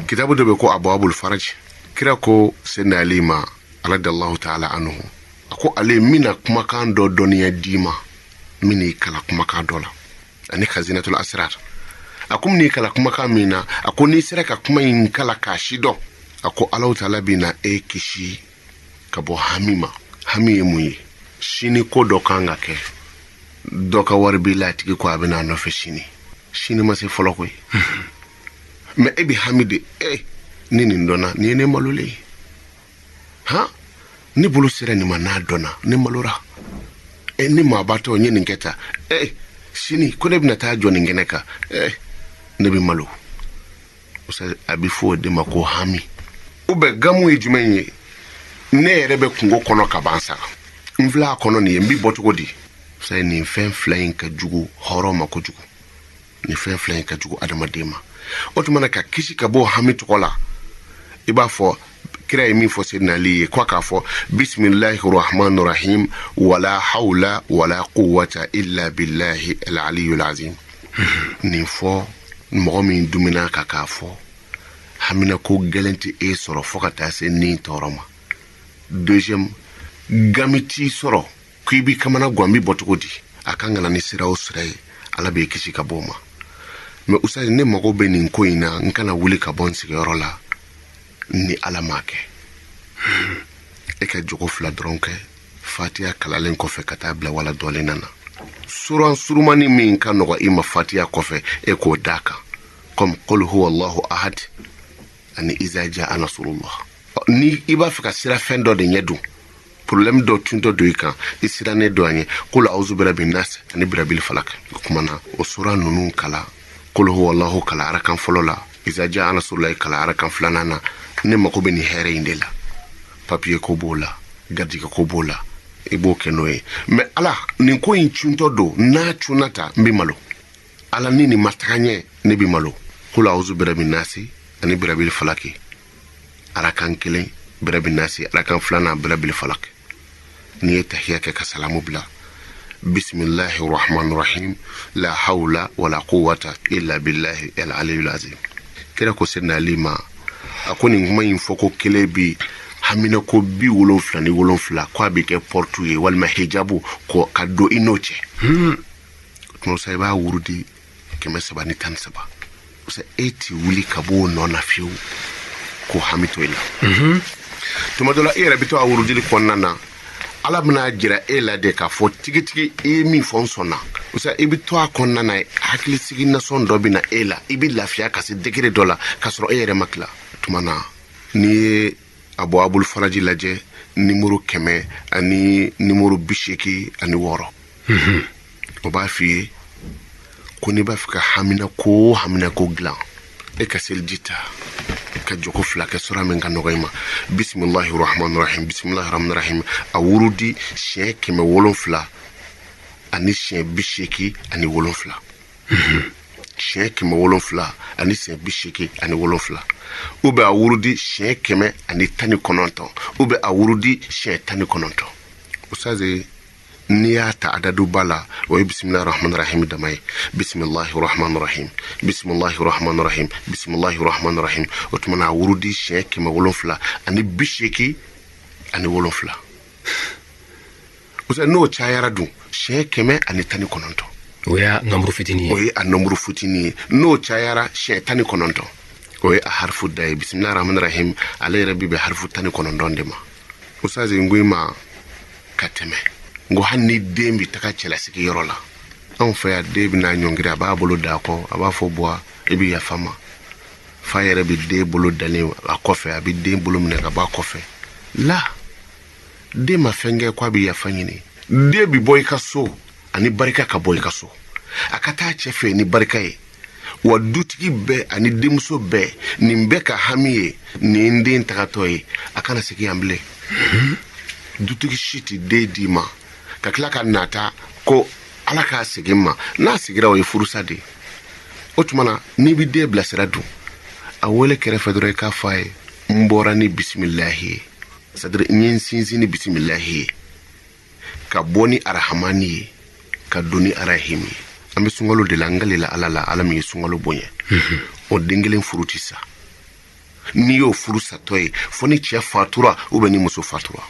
Kitabu dɔ bɛ ko Abuwabul Faraji. Kira ko Seyidina Ali ma, radiyallahu taala anhu, a ko ale n bɛna kumakan dɔ dɔnniya d'i ma, n bɛn'i kalan kumakan dɔ la ani Khazinatul Asrar. A ko n bɛn'i kalan kumakan min na, a ko n'i sera ka kuma in kalan k'a sidɔn, a ko Alahu taala bɛna e kisi ka bɔ hami ma. Hami ye mun ye? Sini ko dɔ kan ka kɛ, dɔ ka wari b'i la, a tigi ko a bɛna a nɔfɛ sini. Sini ma se fɔlɔ koyi, mais e bɛ hami de. E ni nin dɔnna, nin ye ne malolen ye. Han, ne bolo sera nin ma, n'a dɔnna, ne malora. E ni maabatɔ n ye nin kɛ tan, e sini ko ne bɛna taa jɔ nin kɛnɛ kan, e ne bɛ malo. A bɛ fɔ o de ma ko hami. Ou bien gamu ye jumɛn ye? Ne yɛrɛ bɛ kungo kɔnɔ ka ban sa, n filɛ a kɔnɔ nin ye, n bɛ bɔ cogo di? Nin fɛn fila in ka jugu hɔrɔn ma kojugu, nin fɛn fila in ka jugu adamaden ma. O tuma na, ka kisi ka bɔ hami tɔgɔ la, i b'a fɔ kira ye min fɔ Seydina Ali ye, ko k'a fɔ bisimilahi rahman rahim, wala hawla wala quwwata illa billahi al-aliyyil azim. Nin fɔ mɔgɔ min dumina ka k'a fɔ, hamina ko gɛlɛn tɛ e sɔrɔ fo ka taa se ni tɔɔrɔ ma. Deuxième, gami t'i sɔrɔ ko i b'i kamana gan, n bɛ bɔ cogo di? A kan ka na ni sira o sira ye, Ala b'i kisi ka bɔ o ma. Mais usayi, ne mago bɛ nin ko in na, n kana wuli ka bɔ n sigiyɔrɔ la ni Ala m'a kɛ. E ka jogo fila dɔrɔn kɛ fatiya kalalen kɔfɛ ka taa bila wala dɔɔnin nana suran surumani min ka nɔgɔ i ma fatiya kɔfɛ, e k'o d'a kan, comme qul huwa allahu ahad ani iza jaa nasrullah. Ni i b'a fɛ ka sira fɛn dɔ de ɲɛ dun, problème dɔ tuntɔ don i kan, i sirannen don a ɲɛ, qul auzu birabi nas ani birabil falak. O kuma na, o sura ninnu kala, qul huwa allahu kala arakan fɔlɔ la, iza jaa nasrullah kala arakan filanan na. Ne mako bɛ nin hɛrɛ in de la. Papiye ko b'o la, garijɛgɛ ko b'o la, i b'o kɛ n'o ye. Mais Ala, nin ko in cuntɔ don, n'a cunna ta, n bɛ malo. Ala, ni nin ma taga ɲɛ, ne bɛ malo. Qul auzu birabi nasi ani birabil falaki arakan kelen, birabi nasi arakan filanan, birabil falaki. N'i ye tahiya kɛ ka salamu bila, bisimilahi rahman rahim, la hawla wala quwwata illa billahi al aliyyil azim. Kira ko Seydina Ali ma, a ko nin kuma in fɔ ko kelen bi hamina ko 77, ko a bɛ kɛ porte ye walima hijabu ko ka don i n'o cɛ. Tuma sa, i b'a wurudi 313. E ti wuli ka b'o nɔ na fiyewu ko hami to i la. Tuma dɔ la, e yɛrɛ bɛ to a wurudili kɔnɔna na, Ala bɛna jira e la de k'a fɔ tigitigi i ye min fɔ, n sɔnna. I bɛ to a kɔnɔna na, hakilisigi nasɔn dɔ bɛ na e la, i bɛ lafiya ka se degré dɔ la k'a sɔrɔ e yɛrɛ ma tila. Tuma na, n'i ye Abuwabul Faraji lajɛ, nimoro 100 ani nimoro 86, o b'a f'i ye ko n'i b'a fɛ ka hamina ko hamina ko dilan, e ka seliji ta ka jɔko fila kɛ sura min ka nɔgɔ i ma, bisimilahi rahman rahim, bisimilahi rahman rahim, a wurudi siɲɛ 700 ani siɲɛ 87, siɲɛ 700 ani siɲɛ 87, ou bien a wurudi siɲɛ 119, ou bien a wurudi siɲɛ 19. Ustaze, n'i y'a ta adaduba la, o ye bisimilahi rahman rahim dama ye, bisimilahi rahman rahim, bisimilahi rahman rahim, bisimilahi rahman rahim. O tuma na, a wurudi siɲɛ 787. N'o cayara dun, siɲɛ 119. O y'a nombre fitinin ye. O ye a nombre fitinin ye. N'o cayara siɲɛ 19, o ye a harifu da ye. Bisimilahi rahman rahim, ale yɛrɛ bi bɛn harifu 19 de ma. Ustaze, n ko i ma ka tɛmɛ, n ko hali ni den bɛ taga cɛlasigi yɔrɔ la, anw fɛ yan, den bɛna ɲɔngiri, a b'a bolo da a kɔ, a b'a fɔ buwa, i bɛ yafa ma. Fa yɛrɛ bɛ den bolo dalen a kɔfɛ, a bɛ den bolo minɛ ka bɔ a kɔfɛ la. Den ma fɛn kɛ ko a bɛ yafa ɲini. Den bɛ bɔ i ka so ani barika, ka bɔ i ka so a ka taa cɛ fɛ ni barika ye. Wa dutigi bɛɛ ani denmuso bɛɛ, nin bɛɛ ka hami ye nin ye, n den tagatɔ ye, a kana segin yan bilen. Dutigi si tɛ den d'i ma ka tila ka nata ko Ala k'a segin ma. N'a segira, o ye furusa de ye. O tuma na, n'i bɛ den bilasira dun, a wele kɛrɛfɛ dɔrɔn, i k'a fɔ a ye: n bɔra ni bisimilahi ye, c'est à dire n ye n sinsin ni bisimilahi ye, ka bɔ ni arahamani ye, ka don ni arahimi ye. An bɛ sunkalo de la. N kalila Ala la, Ala min ye sunkalo bonya, o den kelen furu ti sa. N'i y'o furu satɔ ye, fo ni cɛ fatura ou bien ni muso fatura.